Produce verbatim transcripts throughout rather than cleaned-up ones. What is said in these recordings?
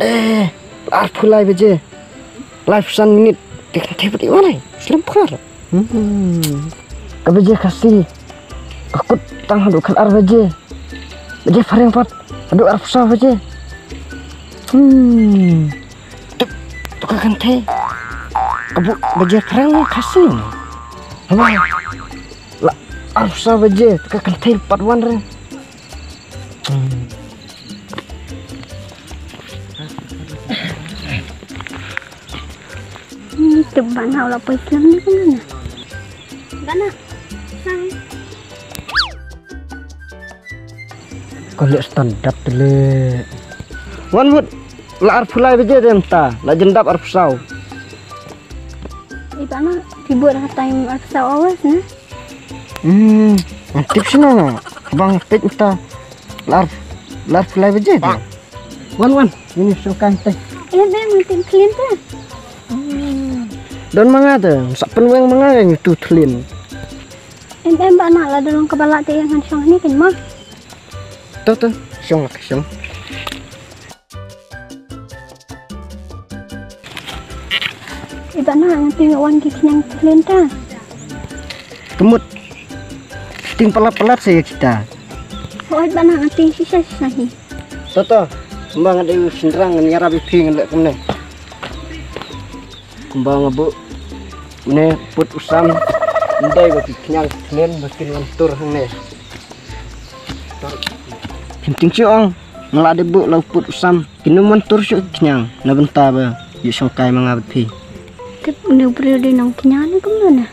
Eh, arphew lai baje. Laiphew san minit. Te ka kynthei pat i wan ai. Slem phar. Hmm. Ka baje Khasi ka kut tang haduh khatar baje. Baje phareng pat haduh arphew saw baje. Hmm. Tip, to ka kynthei. Ka buh baje phareng Khasi. Haba la arphew saw baje, to ka kynthei pat wan re. Hmm. Hmm, to Bah Nah u la poi slem ne kumno na. Bah Nah. Hai. Ko leh standard te leh. Wan mut, la arphew lai baje te mynta, la jan dap arphew saw. Ïa Bah Nah, phi buh ha time arphew saw hours ne? Hmm, ngan tip shano nga. Bang peit mynta. La ar, la arphew lai baje te. Wan, wan. Ngin ïa shong kai te. Em, em, ngan tip khlien te. Don ma nga te. Sa pynweng ma nga ïa ngi tu khlien. Em, em, Bah Nah, lada long kaba lah te ïa ngan shong hangne kein ma. To, to. Shong la ka shong. I Bah Nah, nga tip wan ki khñiang khlien te. Ka mut. Tieng palat palat sa ïa kita. Hooid Bah Nah, nga tieng shisha shisha hi. To to. Kumba nga dei u shynrang ngan ïarap ïa phi, ngan leh kumne. Kumba nga buh une pud u sam. Ym dei ba ki khñiang khlien ba kin wan tur hangne. Kim tieng shuh ong. Nga la dep buh la u pud u sam. Kin ym wan tur shuh ki khñiang na bynta ba ïoh shong kai ma nga bad phi. Tip une u briew dei nongkñia ne kumno na.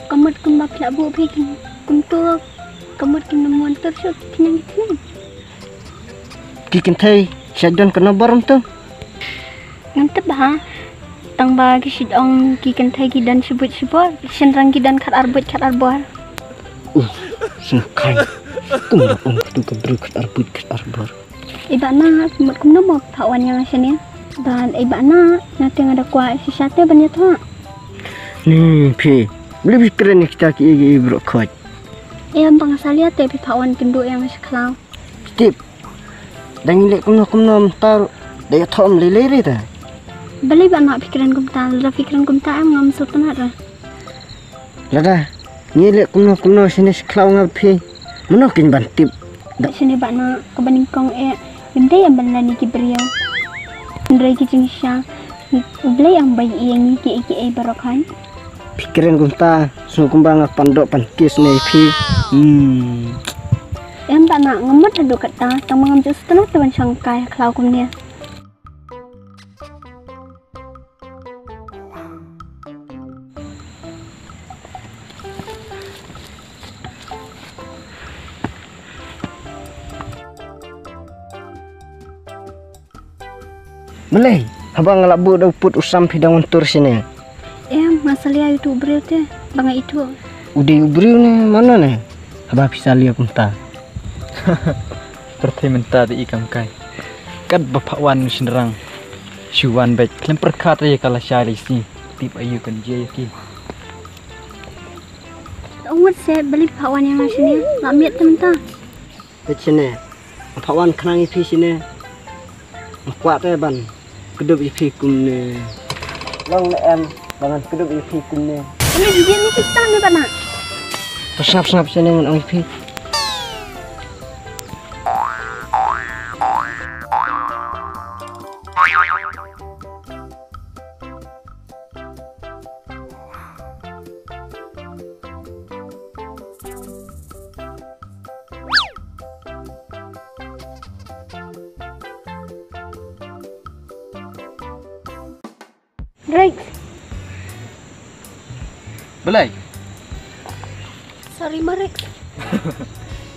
Ka mut kumba phi la buh phi kin kumto. Ka mut kin ym wan tur shuh ki khñiang ki khñiang. Ki kynthei sha don kano bor ym tu. Ngam tip ba ha. Tang ba ki shu ong ki kynthei ki don shibit shibor, ki shynrang ki don khat ar buit khat ar bor. Uh, sngewkhang. Kumba ong katu ka briew khat ar buit khat ar bor. I Bah Nah, mut kumno mo pha wan ïa nga shane. Bad i Bah Nah, nga te nga da kwah shisha te ban ïathoh. Ni phi, balei phi kren ïa kita ki, ki, ki briew khoit. Em, ba nga salia te phi pha wan kynduh ïa nga sha khlaw. Tip. Da ngi leh kumno kumno mynta ruh da ïathoh ym lei lei re ta. Balei Bah Nah phi kren kumta, lada phi kren kumta em ngam sngewtynnat re. Lada ngi leh kumno kumno shane sha khlaw nga bad phi. Mano kin ban tip. Da shane Bah Nah kaba nyngkong eh ym dei em ban leh ïa ki briew. Hynrei ki jingshisha U Blei em ba ïohi ïa ngi kiei kiei baroh khan. Phi kren kumta, sngew kumba nga pan doh pan kis ne phi. Hmm. Em Bah Nah, nga mut haduh katta, tang ba ngam ju sngewtynnat te ban shong kai ha khlaw kumne. Balei, haba nga la buh da u pud u sam phi dang wan tur shane. Em, nga salia ïa utu u briew te, ba nga ithuh. U dei u briew ne mano ne? Haba phi salia kumta. Pyrthei mynta te i kam kai. Katba pha wan u shynrang. Shu wan beit khlem pyrkhat ïa ka lashai lashisngi. Tip aïu kan jia ïa ki. Ong wat se balei pha wan ïa nga shane, la miet te mynta. Te shane, nga pha wan khnang ïa phi shane. Nga kwah te ban kdup ïa phi kumne. Long ne em ba ngan kdup ïa phi kumne. Kane ïa ni ki stang ne Bah Nah. To sngap sngap shane ngan ong ïa phi. Rex. Balei? Sorry ma Rex.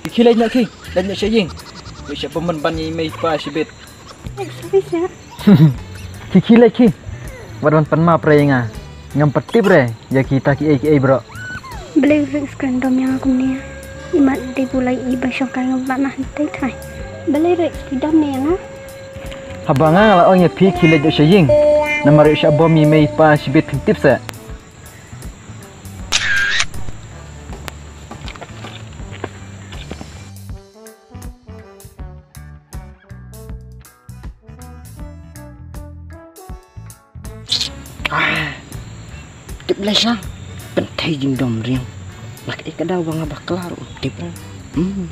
Ki khie leit noh ki, leit noh sha ïing. Ïoh sha pynban ban ïa i mei i pa shibit. Rex, sorry sir. Ki khie leit ki. Wat wan pan map re ïa nga. Ngam pat tip re ïa kita kiei kiei bro. Balei Rex kren dom ïa nga kumne? Imat dei bu lai i ba shong kai nga ba na hyntai thai. Balei Rex ki dom ne ïa nga? Haba nga nga la ong ïa phi khie leit ïoh sha ïing. Namar ïoh sha bom i mei i pa shibit phin tip seh. Ah, tip lei sha. Pynthei jingdom riang. Lak e ka daw ba nga bakla ruh tip ra. Hmm.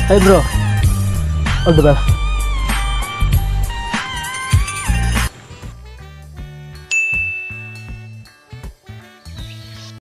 Hey bro, all the best.